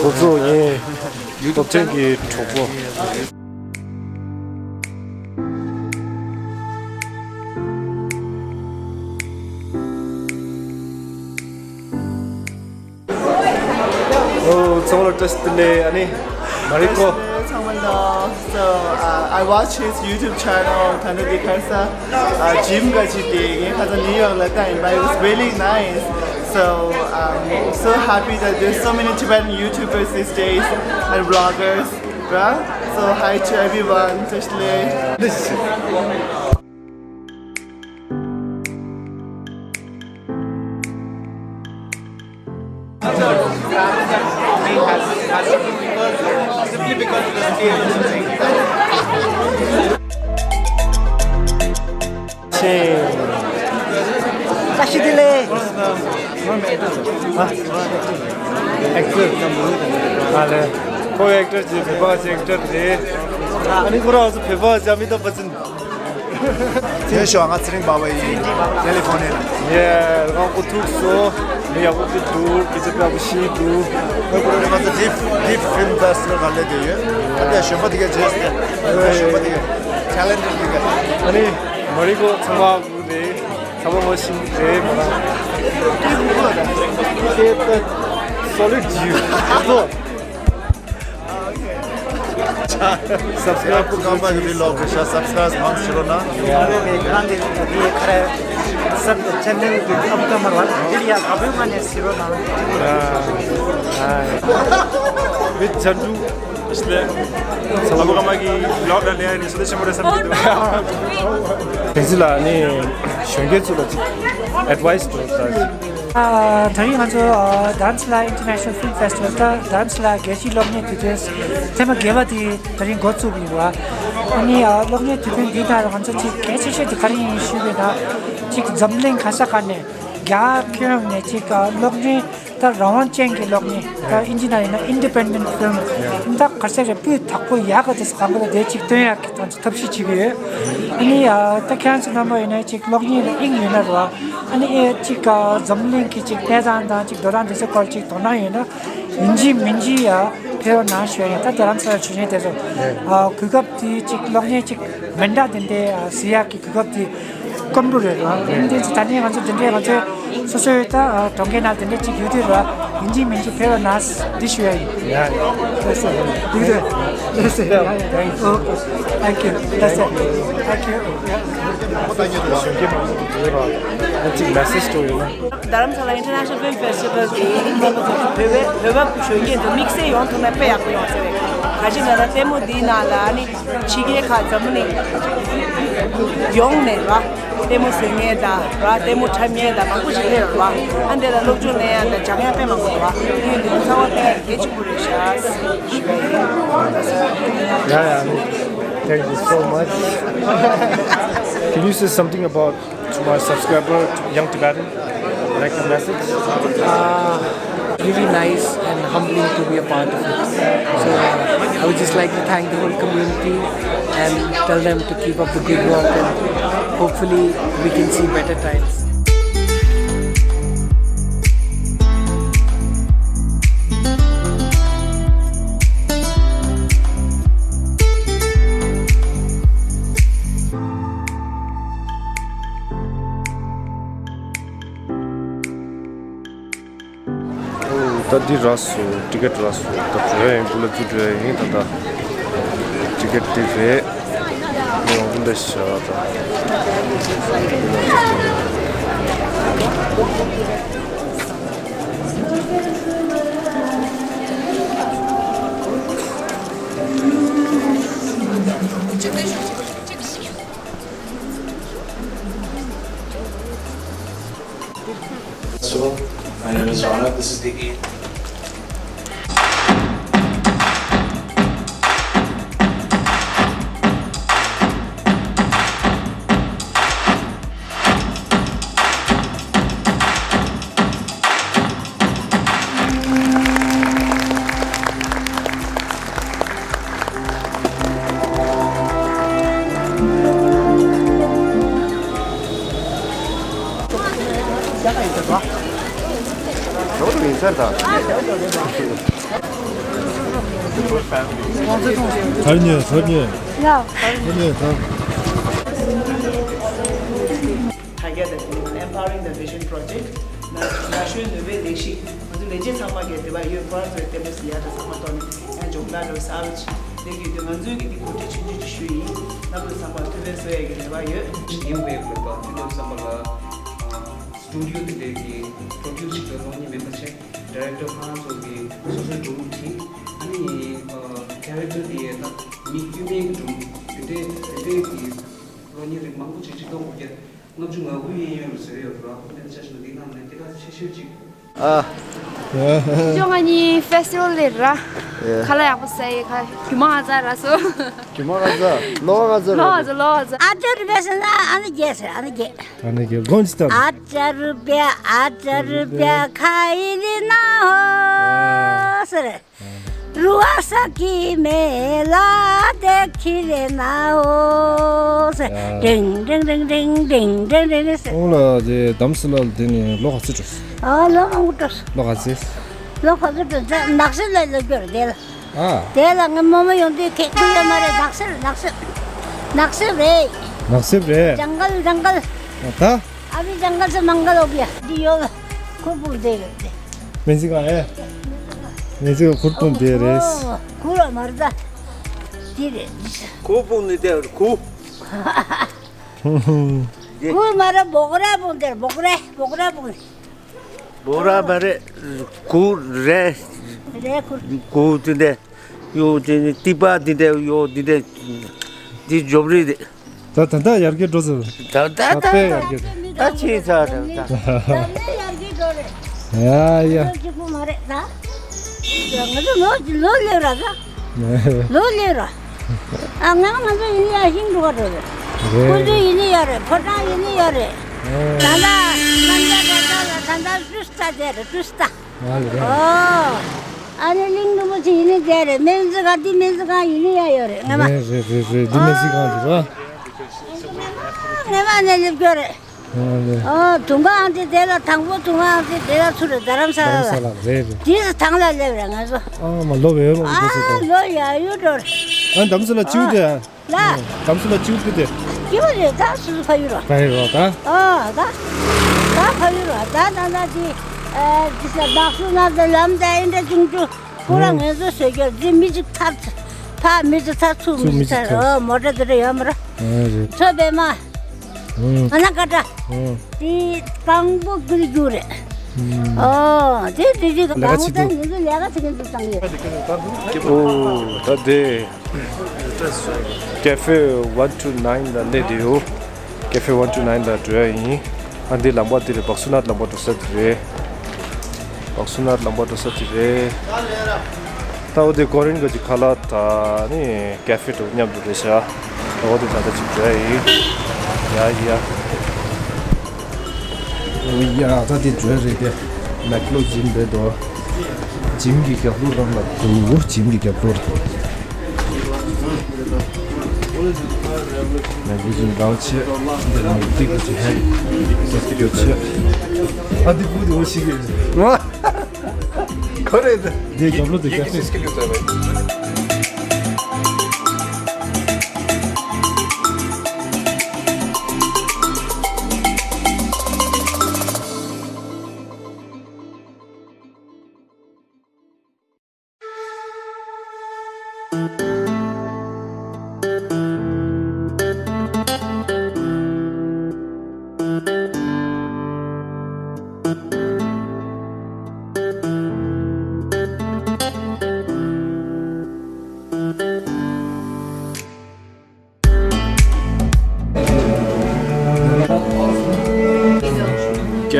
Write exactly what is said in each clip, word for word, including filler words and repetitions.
འགོ་གཙོ་ཡིན། སློབ་ཆེན་གྱི་གྲོགས་པོ། ཨོ། ཚང་མ་ལ་བཀྲ་ཤིས་བདེ་ལེགས། ཨ་ནི་མ་རི་ཀོ། ཚང་མ་ལ། So, uh, I watch his YouTube channel, Thandadi Kharsa. Uh, gym ག་ཅི་དེ་ངས་ཁ་སང་ནིའུ་ཡོག་ལ་བལྟས་ཡིན། But it was really nice. So, um, so happy that there's so many Tibetan YouTubers these days and vloggers, right? So, hi to everyone. བཀྲ་ཤིས་བདེ་ལེགས། བཀྲ་ཤིས་བདེ་ལེགས། ཨེག་ཊར། ཨ་ལེ། ཁོ་ཨེག་ཊར་ཅིག་བོད་པ་ཅིག་ཨེག་ཊར་རེད། ཨ་ནི་ཁོ་རང་ཚོ་བོད་པ་ཅིག་ཨ་མི་ཏོག་པ་ཅིན། ཡོད་ཤོག་ང་ཚེ་རིང་འབའ་བ་ཡིན། ཀེ་ལི་ཧྥོ་ནི་ཡ་ལ། ཡེ། ང་ཁོ་ཐུག་སོང་། མི་ཡག་པོ་ཅིག་འདུག་སྐད་ཆ་དཔེ་ཡག་པོ་བཤད་འདུག་ང་ཁོ་རང་ང་ཚོ་དིབ་དིབ་ཕིལམ་ཕེ་སི་ཊི་ཝལ་ལ་སླེབས་བསྡད་ཡོད། ཨ་ནི་གཞོན་པ་དེ་ག་རྗེས་སུ་གཞོན་པ་དེ་ག་ཊེ་ལེན་ཊེཌ་དེ་ག་ཨ་ནི་མ་རི་ཀོ་ཚང་མ་དགོས་རེད། ཚང་མ་ངོ་ཤེས་རེད་མ་རེད། དེ་ད་སོ་ལིཌ་ཇི་ཡུ། སབ་སི་ཀ་རའིབ་ཁོ་རྐང་པ་གི་ཝི་ལོག་གི་ཤ་སབ་སི་ཀ་རའིབ་མང་ཞིག་རོ་ན། ཡ་རེད་རེད། ཁྱེད་རང་གི་དེ་ཁ་ར་སབ་ཆེ་ནལ་གི་ཨབ་ཀ་མར་བ་འདིར་ཡ་ག་བོའི་ངོས་ནས་ཟེར་རོ་ན། ཨ་ཨ་མི་ཆ་འདུག་ཨ་བོ་ཀ་མ་གི་ཝི་ལོག་ལ་ལས་ནི་སུ་དེ་ཆེན་པོ་རེད་བསམ་གྱི་འདུག་དེ་ཚོ་ལ་ནི་གཞོན་སྐྱེས་ཚོ་ལ་ཅིག་ཨེཌ་ཝའི་སི་འདྲ་ད་ཅིག་ཨ། དེ་རིང་ང་ཚོ་ཨ་Dharamsala International Film Festival ད་Dharamsala རྒྱལ་སྤྱིའི་གློག་བརྙན་དུས་སྟོན་ཐེངས་མ་བརྒྱད་པ་དེ་དེ་རིང་འགོ་བཙུགས་ཡིན་པ། ཨ་ནི་ཨ་གློག་བརྙན་དུས་སྟོན་འདིའི་ནང་ལ་ང་ཚོ་གཅིག་གལ་ཆེ་ཤོས་དེ་ག་རེ་ཡིན་ཞུས་པ་ཡིན་ན། གཅིག་འཛམ་གླིང་ག་ས་ག་ནས་རྒྱ་གར་ཁྱོན་ནས་གཅིག་ཨ་གློག་བརྙན་ད་རང་དབང་ཅན་གྱི་གློག་བརྙན་ད་ཨིན་ཇི་ནང་ཡིན་ན་Independent Film ད་ག་ས་རེ་སྤུས་དག་པོ་ཡག་ག་དེ་ས་གང་ག་ལ་དེ་གཅིག་སྟོན་ཡག་གི་ང་ཚོ་ཐབས་ཤེས་བྱེད་ཀྱི་ཡོད། ཨ་ནི་ཨ་ད་ཁྱེད་རང་ཚོ་རྣམ་པ་ཡིན་ན་གཅིག་གློག་བརྙན་ལ་དབྱིངས་ཡོད་ན་རེད་བ། ཨ་ནི་ཨེ་གཅིག་ག་འཛམ་གླིང་གི་གཅིག་གནས་སྟངས་དང་གཅིག་དོ་སྣང་དེ་ཚོའི་སྐོར་གཅིག་དོ་སྣང་ཡོད་ན་ཡིན་གཅིག་མིན་གཅིག་ཡ་ཕེབས་རོགས་གནང་ཞུ་ཡ་ཡིན། ད་རྡ་རམ་ས་ལ་བྱུང་ཡས་དེ་ཚོ་ཨ་གོ་སྐབས་དེ་གཅིག་གློག་བརྙན་གཅིག་མི་འདྲ་དེ་འདྲའི་ཨ་གཟིགས་ཡག་གི་གོ་སྐབས་དེ་དཀོན་པོ་རེད་ར། དེ་འདྲའི་ད་ནི་ང་ཚོ་དེ་འདྲའི་ང་ཚོའི་སོ་སོའི་ད་གྲོང་ཁྱེར་ནང་དེ་འདྲའི་གཅིག་ཡོད་དུས་ར་ཡིན་གཅིག་མིན་གཅིག་ཕེབས་རོགས་གནང་འདི་ཞུ་ཡ་ཡིན། Yeah. That's it. You good? That's it. Yeah, yeah. Thank you. Okay. Thank you. That's it. Thank you. Yeah. གཞོན་སྐྱེས་མང་པོ་ཡོད་ར། ཨ་གཅིག་མེ་སེ་ཇི་སྤྲོད་ཡོད་ན། རྡ་རམ་ས་ལ་International Film Festival གི་བོད་པའི་བོད་པ་གཞོན་སྐྱེས་ཚོ་དམིགས་བསལ་ཡོང་ཐུབ་ན་དཔེ་ཡག་པོ་ཡོང་ཟེར་བས། ག་ཅི་ན་ད་ལྟད་མོ་འདིའི་ནང་ལ་ཨ་ནི་ཕྱི་རྒྱལ་ཁག་འཛམ་བུ་གླིང་ཡོངས་ནས་ར་ལྟད་མོ་བཟོ་མཁན་དང་ར་ལྟད་མོ་འཁྲབ་མཁན་དང་མང་པོ་ཞིག་སླེབས་ར། ཨ་འདི་ལ་སློབ་སྦྱོང་ལེན་ཡ་དང་སྦྱང་ཡ་དཔེ་མང་པོ་འདུག་ར། དེ་ཡིན་དུས་ཚང་མ་དཔེ་གལ་ཆེན་པོ་རེད་ཤག Yeah, yeah. Thank you so much. Can you say something about to my subscriber, to young Tibetan, like a message? Uh, really nice and humbling to be a part of it. So uh, I would just like to thank the whole community and tell them to keep up the good work and hopefully we can see better times. ད་འདི་རག་སོང་། ཊི་ཀེ་ཊི་རག་སོང་། ད་འགྲོ་ཡ་ཡིན། སྐུ་ལ་ཚུར་འགྲོ་ཡ་ཡིན་ད་ལྟ། ཊི་ཀེ་ཊི་འདི་རེད། མི་མང་པོ་འདུག་ཤག་ད། So, my name is Ronak. This is the eighth. ཐར་ཉེ་ཐར་ཉེ། ཡ། ཐར་ཉེ་ཐར། དྲ་རྒྱ་དང་དེ་ནས་Empowering the Vision Project ན་ན་གཞོན་ནུས་པའི་ལས་གཞི། ང་ཚོ་ལས་བྱེད་ཚང་མ་གི་དེ་བ་ཡོད་པར་ཚོའི་ལྟད་མོ་ཟེར་ཡ་དང་ཚང་མ་ཐོག་ནས་ཡང་སྦྱོང་བརྡར་འགྲོ་ས་བྱས་ལས་ཀྱི་དུས་ང་ཚོའི་གི་དེ་གོ་སྒྲིག་ཆུང་ཆུང་ཅིག་ཞུས་ཡིན། རྣམ་པ་ཚང་མ་ཐུགས་ཕན་གསོས་ཡ་གི་རེ་བ་ཡོད། ཡིན་པའི་བོད་པ་དུས་སྟོན་བསམ་པ་ལ་སི་ཊུ་ཌི་ཡོ་དེ་འདྲའི་གི་པྲོ་ཌིའུ་སི་བྱེད་དུས་གློག་བརྙན་མེད་པ་བྱས་ཌི་རེག་ཊར་ཁོ་རང་ཚོ་གི་སོ་སོའི་སྒྲུང་བྲིས། ཨ་ནི་ཁེ་རེག་ཊར་དེ་ཡས་ན་མི་དཀྱུས་མའི་གི་སྒྲུང་དེ་འདྲའི་དེ་འདྲའི་གི་གློག་བརྙན་རིགས་མང་པོ་ཅིག་ཅིག་གཏོང་དགོས་ཀྱི། ལྔ་བཅུ་ང་དགུ་གཡས་གཡོན་ལ་བཟོས་ཡོད་ར། ཁོ་ནས་ཆ་བཞག་ན་འདི་ནང་ནས་དེ་ག་ཆེ་ཤོས་ཅིག་ཨ། བཅོ་ལྔ་ཉིན་ཕེ་སི་ཊི་བལ་ལས་ར། ཨེ། ཁ་ལག་ཡག་པོ་ཟས་ཡི་ཁ་རྒྱུ་མ་ང་ཚ་ར་སོ། རྒྱུ་མ་ང་ཚ། ལོ་ང་ཚ་ར། ལོ་ང་ཚ་ལོ་ང་ཚ། ཨ་ཅར་བེ་ས་ན་ཨ་ནི་རྒྱས་ཟེར་ཨ་ནི་རྒྱས། ཨ་ནི་རྒྱས་གོང་ཅི་ལྟར། ཨ་ཅར་བེ་ཨ་ཅར་བེ་ཁ་ཡི་ལི་ན་ཧོ་ཟེར། རུ་བ་ས་ཀི་མེ་ལ་དེ་ཁི་རེ་ན་ཨོ་ཟེར། ཡ། ཌིང་ཌིང་ཌིང་ཌིང་ཌིང་ཌིང་ཌིང་ཟེར། ཁོང་ལ་དེ་དམ་སི་ལ་དེ་ནི་ལོ་ག་ཚོད་འགྲོ། ཨ་ལོ་མང་པོ་འགྲོ་སོང་། ལོ་ག་ཚོད། ལོ་ག་ཚོད་འགྲོ་ཟེར་ནགས་གསེབ་ལ་ལོ་རྒྱུར་དེ་ལ། ཨ། དེ་ལ་ངའི་རྨོ་མོ་ཡོང་དུས་ཁེ་ཁུ་ཡོད་མ་རེད། ནགས་གསེབ་ནགས་གསེབ། ནགས་གསེབ་རེད། ནགས་གསེབ་རེད། ཇང་གལ་ཇང་གལ། ད། ཨ་བི་ཇང་གལ་སེ་མང་གལ་ཨོ་གི་ཡ། འདི་ཡོད། ཁུར་སྤུངས་དེ་རེད། མེ་ཟི་ཀ་ཨེ། མེ་ཟི་ཀ་ཁུར་སྤུངས་དེ་རེད། ཨོ། ཁུར་ལ་མར་ད། དེ་རེད། ཁུར་སྤུངས་ནི་དེ་རེད་ཁུར། ཁུར་མ་རེད་སྦོག་ར་སྤུངས་དེ་རེད་སྦོག་ར་སྦོག་ར་སྤུངས། སྦོག་ར་མ་རེད། ཁུར་རེད། རེད་ཁུར། ཁུར་དེ་འདྲ། ཡོ་དེ་ནི་ཏི་པ་དེ་འདྲ་ཡོ་དེ་འདྲ། དེ་འཇོབ་རེད། ད་ད་ད་ཡར་རྒྱས་འགྲོ་ཟེར། ད་ད་ད་ད་དཔེ་ཡར་རྒྱས་འགྲོ། ད་ཆེ་ཚ་ད་ད། ད་ནི་ཡར་རྒྱས་འགྲོ་རེད། ཡ་ཡ། ང་ཚོ་གཅིག་པུ་མ་རེད་ད། ང་ཚོ་ལོ་ལོ་ལེ་ར་ད། ལོ་ལེ་ར། ཨ་ང་ང་ཚོ་ཡིན་ཡ་ཧིང་འགྲོ་ག་འགྲོ་རེད། རེད། ཁོ་ཚོ་ཡིན་ཡ་རེད་ཕོ་བྲང་ཡིན་ཡ་རེད། ད་ད་ནམ་ཟླ་ད་ད་ལ་ད་ད་ཀྲུ་སྟ་དེ་རེད་ཀྲུ་སྟ། ཨ་ལེ། ཨོ། ཨ་ནི་གླིང་སྒྲུང་པོ་ཆེ་ཡིན་ནི་དེ་རེད། སྨན་རྩིས་ཁང་འདི་སྨན་རྩིས་ཁང་ཡིན་ནི་ཡ་ཡོད་རེད་ངེས་མ། རེད་རེད་རེད་རེད། འདི་སྨན་རྩིས་ཁང་རེད་པ། ངེས་མ་ནས་སླེབས་རྒྱུ་རེད། ཨ་ལེ། ཨོ་དུང་དཀར་ཨང་རྩིས་དེ་ལ་དང་པོ་དུང་དཀར་ཨང་རྩིས་དེ་ལ་ཚུར་རེད་རྡ་རམ་ས་ལ་ལ། རྡ་རམ་ས་ལ་རེད་རེད། དེ་སུ་ཐང་ལ་སླེབས་རེད་ང་ཚོ། ཨ་མ་ལོ་བའི་རོགས་འགྲོ་ཟེར་ཨ་ཏོ། ལོ་ཡ་ཡུ་འགྲོ་རེད། ཨ་འདམ་སུ་ལ་བཅུ་དེ། ལ། དམ་སུ་ལ་ཅིའུ་ཏི་དེ། ཅིའུ་རེད་ད་སུ་སུ་ཕ་ཡུ་རོ། ཕ་ཡུ་རོ་ད། ཨ་ད། ད་ཕ་ཡུ་རོ་ད་ད་ད་ཅི། ཨ་ཅི་ས་བག་སུ་ན་ད་ལམ་ད་ཨེ་འདྲ་ཅུང་ཅུ། ཁོ་རང་ངལ་གསོ་བཟོ་རྒྱུ་རྫི་མི་ཅིག་ཐར། ཕ་མི་ཅིག་ཐར་ཚུར་མི་ཅིག་ཐར། ཨ་མོ་ཊ་དེ་འདྲ་ཡོད་མ་ར། ཨ་རེད། ཚོ་པད་མ། ཨ་ན་ཀ་ཏྲ། དེ་སྤང་པོ་ཀུལ་རྒྱུ་རེད། ཨོ་དེ་དེ་དེ་ལས་ཀ་བྱེད་འདུག་ལས་ཀ་བྱེད་ཀྱི་འདུག་ཙང་ཡོད། ཨོ་ད་དེ། Cafe one two nine ལ་སླེབས་བསྡད་ཡོད། Cafe one two nine ལ་འགྲོ་ཡ་ཡིན། ཨ་འདི་ལམ་པ་འདི་རེད། བག་སུ་ནཱཐ་ལམ་པ་འགྲོ་ས་འདི་རེད། བག་སུ་ནཱཐ་ལམ་པ་འགྲོ་ས་འདི་རེད། ད་འོ་དེ་ཀོ་རིན་གྱི་ཁ་ལག་དང་ནི་ཀེ་ཧྥེ་འགྲོ་མཉམ་དུ་རེད་ཤག་ད་འོ་དེ་ད་ལྟ་ཅིག་འགྲོ་ཡ་ཡིན། ཡ་ཡ། ཡ་ད་དེ་འགྲོ་ཡ་རེད་དེ། མེག་ལོ་ཇིམ་རེད་དོ། ཇིམ་གྱི་རྒྱབ་ལོགས་རང་ལ་འདུག་ཇིམ་གྱི་རྒྱབ་ལོགས་ལ། མེག་ལོ་ཇིམ་རང་ཆེ། འདི་ནི་འདི་གི་ཧེ་སོ་སི་ཀྱོ་ཆེ། ཨ་འདི་བུ་འདི་འོ་ཞིག་གི། ཁོ་རེད། འདི་རྒྱབ་ལོགས་དེ་རྒྱབ་ལོགས།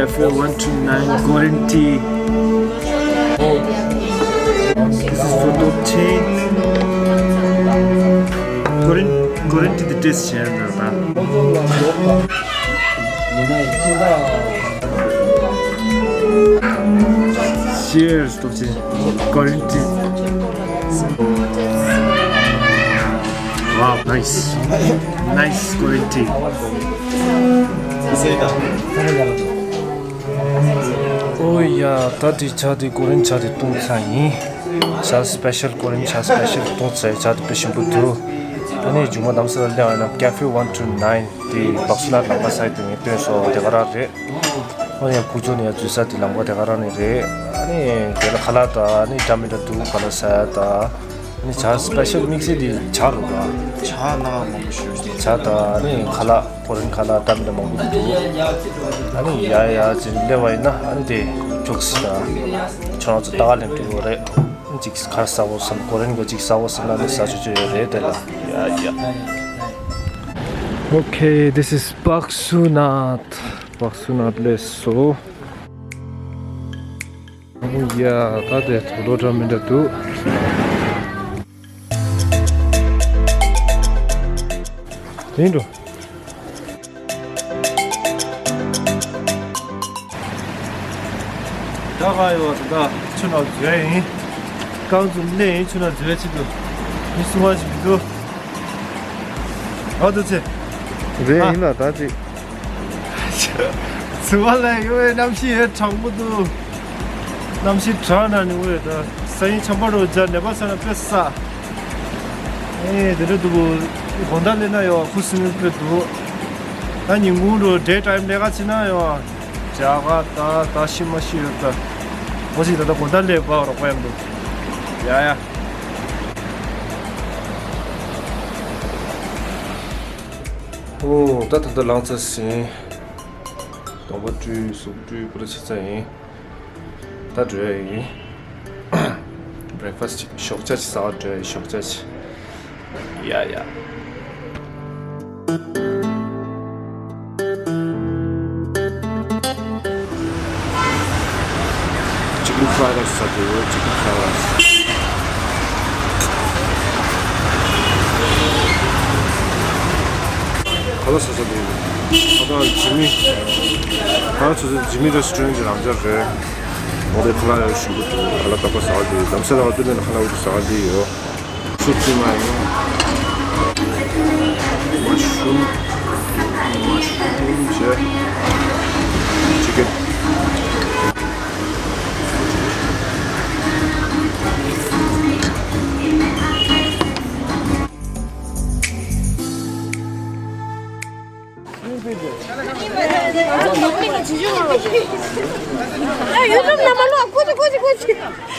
Cafe one two nine Korean tea. Oh, this is photo tea. Korean, Korean tea the taste share. Cheers to the Korean tea. Wow, nice. Nice Korean tea. ཨོ་ཡ། ད་དེ་ཇ་དེ་ཀོ་རེན་ཇ་དེ་བཏུང་ཚར་ཡིན། ཇ་སི་པེ་ཤལ་ཀོ་རེན་ཇ་སི་པེ་ཤལ་བཏུང་ཚར། ཇ་དེ་དཔེ་ཞིམ་པོ་འདུག་ཨ་ནི་མཇུག་མ་གདམ་ས་ལ་སླེབས་ཡོད་ན་Cafe one two nine དེ་བག་སུ་ན་ལམ་ཁ་སའི་དེ་ངས་སྟོན་སོང་། དེ་ག་རང་རེད། ཨ་ནི་ཁུ་ཚོ་ནས་ཡང་འཛུལ་ས་དེ་ལམ་ཁ་དེ་ག་རང་ནས་རེད། ཨ་ནི་དེ་ལ་ཁ་ལག་དང་ཨ་ནི་འདྲ་མི་འདྲ་འདུག་ཁ་ལག་ཟ་ཡ་དང་། ཨ་ནི་ཇ་སི་པེ་ཤལ་དམིགས་བསལ་དེ་ཇ་རུ་ར། ཇ་ནང་མང་པོ་ཞུ། ཇ་དང་ཨ་ནི་ཁ་ལག་ཀོ་རེན་ཁ་ལག་འདྲ་མི་འདྲ་མང་པོ་འདུག་ཨ་ནི་ཡ་ཡ་ཅིག་སླེབས་པ་ཡིན་ན་ཨ་ནི་དེ་ཅོག་སི་དང་ཁྱོད་རང་ཚོ་ལྟ་ག་ལེན་འགྲོ་ཡོད་རེད། ཅིག་ཁ་ཟ་བོ་བསམ། ཀོ་རེན་གོ་ཅིག་ཟ་བོ་བསམ་ན་ནི་ཟ་ཆོག་ཆོག་ཡོད་རེད་དེ་ལ། ཡ་ཡ། Okay, this is Baksunath. Baksunath place. So, ཡ། ད་དེ་དུག་ལོག་འདྲ་མི་འདྲ་འདུག་དེ་འགྲོ། ད་ག་ཡོད་ད། ཆུ་ནང་འཛུལ་ཡིན། རྐང་འཛུལ་གནས་ཡིན། ཆུ་ནང་འཛུལ་ཆེད་དུ་མི་སུ་བ་ཞིག་མི་འདུག་ཨ་དུ་ཚེ། རེད་ཡིན་ལ་ད་ཅིག་ཚུ་བ་ལ་ཡོད་པའི་གནམ་གཤིས་ཡོད་གྲང་མོ་འདུག་གནམ་གཤིས་གྲང་ན་ནི་འོས་ད། ས་ཡིན་ཆམ་པ་རོ་རྒྱ་ནད་པ་ས་ན་དཔེ་ས། ཨེ་དེ་འདྲ་འདུག་དགོང་དག་ལས་ན་ཡོ་ཁུ་སིམ་དཔེ་འདུག་ད་ཉིན་གུང་རུ་ཌེ་ཊའིམ་ལས་ཀ་བྱེད་ན་ཡོ། ཇ་ག་ད་ད་ཤི་མ་ཤི་ཡོད་ད། འོ་ཞིག་ད་ད་དགོང་དག་ལས་བ་རོགས་པ་ཡང་འདུག་ཡ་ཡ། ཨོ་ད་ད་ད་ལངས་ཚར་ཟིན། གདོང་པ་བཀྲུས། གཟུགས་བཀྲུས། པུ་ར་ཕྱི་ཚ་ཡིན། ད་འགྲོ་ཡ་ཡིན། བྷི་རེག་ཕ་སི་ཅིག་ཞོགས་ཇ་ཅིག་ཟ་བར་འགྲོ་ཡ་ཡིན། ཞོགས་ཇ་ཅིག་ཡ་ཡ། Chicken fried rice ཟ་འདོད་ཡོད། Chicken fried rice། ཁ་ལག་ཟ་ཟ་འདོད་ཡོད། ཁ་ལག་ཇི་མི། ཁ་ལག་ཟ་ཟ་ཇི་མི་རེ་སི་ཊོ་རན་གྱི་རང་འཇགས་རེད། འོ་དེ་ཁ་ལག་ཡག་ཞིམ་པོ་འདུག་ཁ་ལག་རྟག་པར་ཟ་བ་དེ་ལམ་སང་རང་དུ་ལེན་ཁ་ལག་འོ་དེ་ཟ་བ་དེ་ཡོད། ཤུགས་ཀྱིས་མ་ཡིན། མ་ཤུམ། མ་ཤུམ་བྱས། ཅི་གེ། ཡུ་ཊུབ་ནང་མ་ལོག་ཀོ་ཅི་ཀོ་ཅི་ཀོ་ཅི།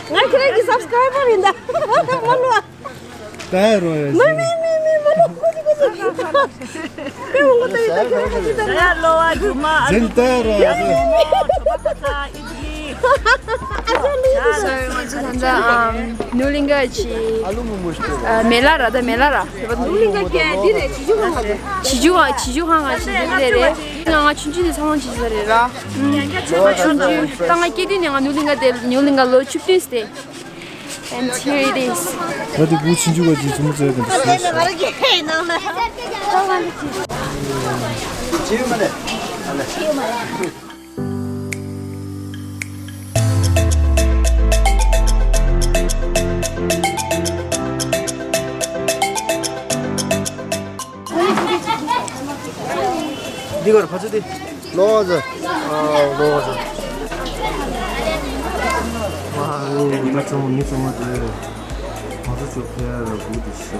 ང་ཁྱེད་རང་གི་སབ་སི་ཀ་རའི་བར་ཡིན་ད། མ་ལོག་ད་རོ་ཡ། མ་མི་མི་མི་མ་ལོག་ཀོ་ཅི་ཀོ་ཅི། ཀེ་མོ་ཀོ་ད་ཡི་ད་ཀེ་མོ་ཀོ་ཅི་ད། ད་ལོ་བ་རྒྱུ་མ། ཟིན་ད་རོ་ཡ། ང་ཚོ་ད་ལྟ་ནུ་གླིང་ག་ཅི། མེ་ལ་ར་ད་མེ་ལ་ར། ནུ་གླིང་ག་ཀྱི་འདི་རེད། བྱི་ཅུ་ཁང་རེད། བྱི་ཅུ་ཁང་བྱི་ཅུ་ཁང་ང་བྱི་ཅུ་དེ་རེད། ང་ང་ཆུང་ཆུང་དེ་ཚང་མ་བྱི་ཅུ་རེད་ར། ང་ཆུང་ཆུང་ད་ང་སྐྱེས་དུས་ནས་ང་ནུ་གླིང་ག་དེ་ནུ་གླིང་ག་ལོ་བཅུ་བདུན་སྟེ། And here it is. ད་དེ་བུ་ཆུང་ཆུང་ག་ཅི་ཚོམ་ཚོད་ག་འདི་སུ། འདི་གར་ཕ་ཚོད་དེ། ལོ་ཟེར། ཨ་ལོ་ཟེར། ཨ་ད་ཚང་མ་མི་ཚང་མ་དེ། ང་ཚོ་ཚོ་ཕེ་ར་གུ་དེ་ཤ།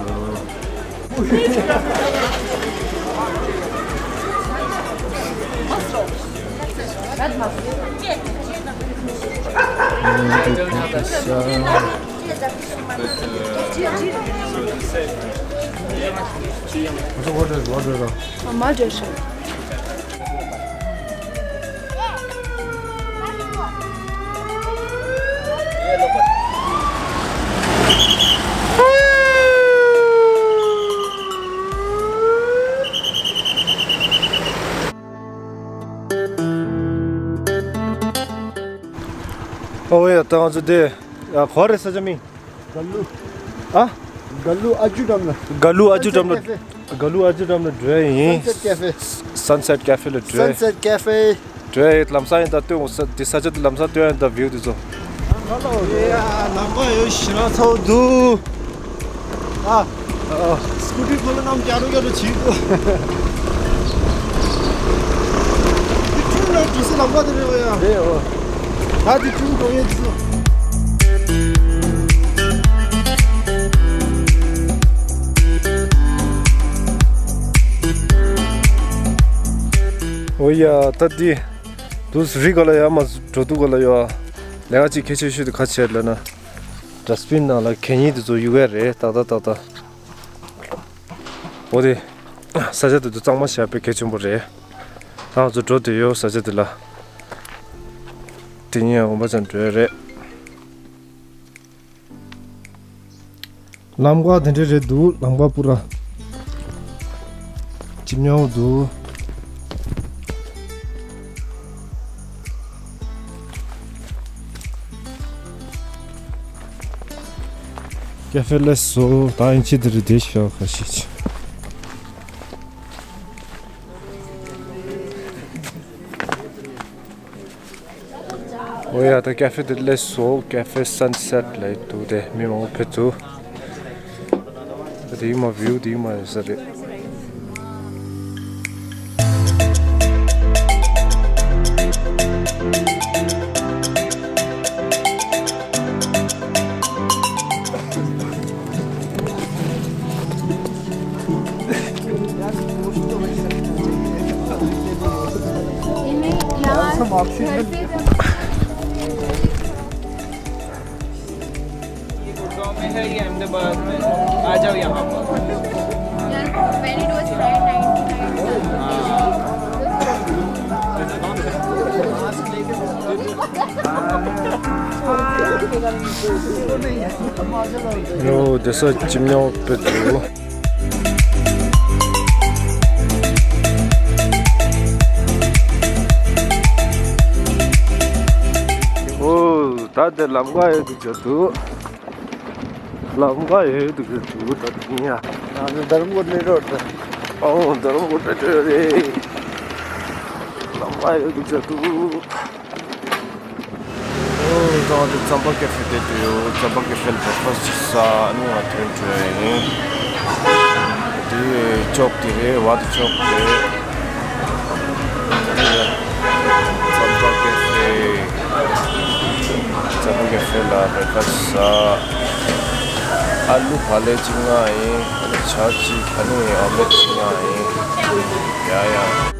What is, what is that? ད་ང་ཚོ་དེ་ཡ་ག་བ་རེད་ས་ཆ་མིང་། ག་ལུ། ཨ། ག་ལུ་ཨ་ཇུ་འགྲམ་ལ། ག་ལུ་ཨ་ཇུ་འགྲམ་ལ། Sunset Cafe། ག་ལུ་ཨ་ཇུ་འགྲམ་ལ་འགྲོ་ཡ་ཡིན། Sunset Cafe། Sunset Cafe་ལ་འགྲོ་ཡ། Sunset Cafe། འགྲོ་ཡ་ཡིན། ལམ་སང་ཡིན་ད་ལྟོས་འོང་ས་འདི་ས་ཆ་འདི་ལམ་སང་ལྟོས་ཡ་ཡིན་ད་བིའུ་འདི་ཚོ། ཡ་ལམ་ཁ་ཡོད་ཞེ་དྲག་ཚ་པོ་འདུག་ཨ། ཨ། སྐུ་ཊི་ཁོ་ལ་གནམ་རྒྱག་རོགས་རྒྱག་རོགས་བྱེད་དགོས། འདི་ཁྲུང་ལ་འགྲོ་སའི་ལམ་ཁ་དེ་རེད་བ་ཡ། རེད་འོ། ད་འདི་ཁྲུང་འགྲོ་ཡས་འདི་ཚོ། འོ་ཡ་ད་འདི་དུས་རི་ག་ལ་ཡ་མ་འགྲོ་འདུག་ག་ལ་ཡ། ལས་ཀ་གཅིག་གལ་ཆེ་ཤོས་དེ་ག་བྱས་ལབ་ན། ཌ་སི་པིན་ནང་ལ་གད་སྙིགས་དེ་ཚོ་གཡུག་ཡ་རེད་ཏག་ཏག་ཏག་ཏག་འོ་དེ། ས་ཆ་དེ་ཚོ་གཙང་མ་བྱས་དཔེ་གལ་ཆེན་པོ་རེད། ད་ང་ཚོ་འགྲོ་བསྡད་ཡོད་ས་ཆ་དེ་ལ། དེ་ཉིན་འོང་པ་ཙམ་འགྲོ་ཡ་རེད། ལམ་ཁ་དེ་འདྲ་རེད་འདུག་ལམ་ཁ་པུ་ར། ཅི་མྱོང་འདུག་ཀེ་ཧྥེ་ལས་སོ། ད་ཨིན་ཆི་དེ་རེད་དེ་ཤོག་ཁ་ཤས་ཅི། འོ་ཡ་ད་ཀེ་ཧྥེ་དེ་སླེབས་སོང་། ཀེ་ཧྥེ་སན་སེཊ་ལབ་འདུག་དེ་མི་མང་པོ་ཕེབས་འདུག་དེ་ཡིན་མ་བིའུ་དེ་ཡིན་མ་ཡོད་ས་རེད། इन्हें यहाँ घर से जब ये गुड़गांव में है, ये अहमदाबाद में। आ जाओ यहाँ पर। यार, when it was nine ninety-nine। ཡོ། བསྡད་ས་ཅི་མྱོང་དཔེ་འདུག་འོ་ད་དེ་ལམ་ཁ་ཡོད་འདུག་ཅག་འདུག་ལམ་ཁ་ཡོད་འདུག་ཅག་འདུག་ད་དེ་ཡ། ང་ཚོ་རྡ་རམ་གོ་མེ་ཊྲོ་རེད། ཨོ་རྡ་རམ་གོ་མེ་ཊྲོ་རེད། ལམ་ཁ་ཡོད་འདུག་ཅག་འདུག་ཨོ་ད་དེ་རྩམ་པ་ཀེ་ཧྥེ་དེ་དུ་ཡོད། རྩམ་པ་ཀེ་ཧྥེ་ལ་བྷེག་ཕ་སི་ཊི་ཅིག་ཟ། ཨ་ནི་ང་ཐོན་འགྲོ་ཡ་ཡིན། དེ་ཅོག་དེ་རེད། བ་དེ་ཅོག་རེད། རྩམ་པ་ཀེ་ཧྥེ། རྩམ་པ་ཀེ་ཧྥེ་ལ་བྷེག་ཕ་སི་ཊི་ཟ། ཨ་ལུ་བག་ལེབ་གཅིག་མངགས་ཡིན། ཨ་ནི་ཇ་གཅིག་ཨ་ནི་ཨོམ་ལེཊ་གཅིག་མངགས་ཡིན། ཡ་ཡ།